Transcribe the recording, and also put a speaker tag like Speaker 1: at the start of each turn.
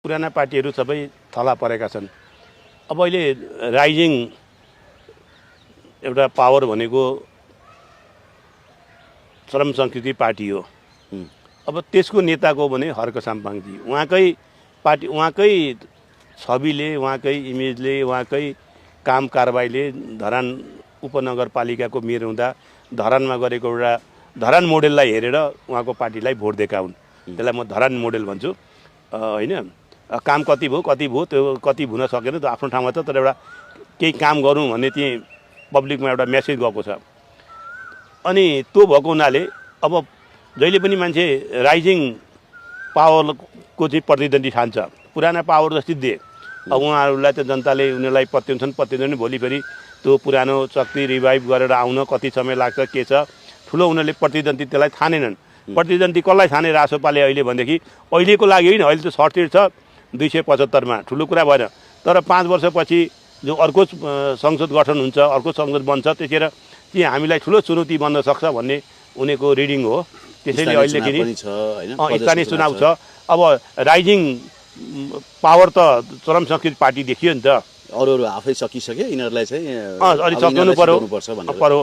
Speaker 1: पुराना पार्टीहरू सबै थला परेका छन्। अब अहिले राइजिङ एउटा पावर भनेको श्रम संस्कृति पार्टी हो। अब त्यसको नेताको भने हर्क साम्पाङजी, उहाँकै पार्टी, उहाँकै छविले, उहाँकै इमेजले, उहाँकै काम कारबाहीले धरान उपनगरपालिकाको मेयर हुँदा धरानमा गरेको एउटा धरान मोडेललाई हेरेर उहाँको पार्टीलाई भोट दिएका हुन्। त्यसलाई म धरान मोडेल भन्छु। होइन, काम कति भयो त्यो कति हुन सकेन त्यो आफ्नो ठाउँमा छ, तर एउटा केही काम गरौँ भन्ने त्यही पब्लिकमा एउटा मेसेज गएको छ। अनि त्यो भएको हुनाले अब जहिले पनि मान्छे राइजिङ पावरको चाहिँ प्रतिद्वन्दी ठान्छ। पुराना पावर जस्तै दिए, अब उहाँहरूलाई त जनताले उनीहरूलाई पत्याउँछन् भोलि फेरि त्यो पुरानो शक्ति रिभाइभ गरेर आउन कति समय लाग्छ के छ, ठुलो उनीहरूले प्रतिद्वन्दी त्यसलाई ठानेनन्। प्रतिद्वन्दी कसलाई ठाने रासोपाले अहिले भनेदेखि अहिलेको लागि होइन, अहिले त सर्टेज छ 275 ठुलो कुरा भएन। तर 5 वर्षपछि जो अर्को संसद गठन हुन्छ, अर्को संसद बन्छ, त्यसैले चाहिँ हामीलाई ठुलो चुनौती बन्न सक्छ भन्ने उनीको रिडिङ हो। त्यसैले अहिलेखेरि स्थानीय चुनाव छ। अब राइजिङ पावर त श्रम संस्कृति पार्टी देखियो नि त,
Speaker 2: अरू आफै सकिसके, यिनीहरूलाई चाहिँ
Speaker 1: अलि सक्नु पर्यो।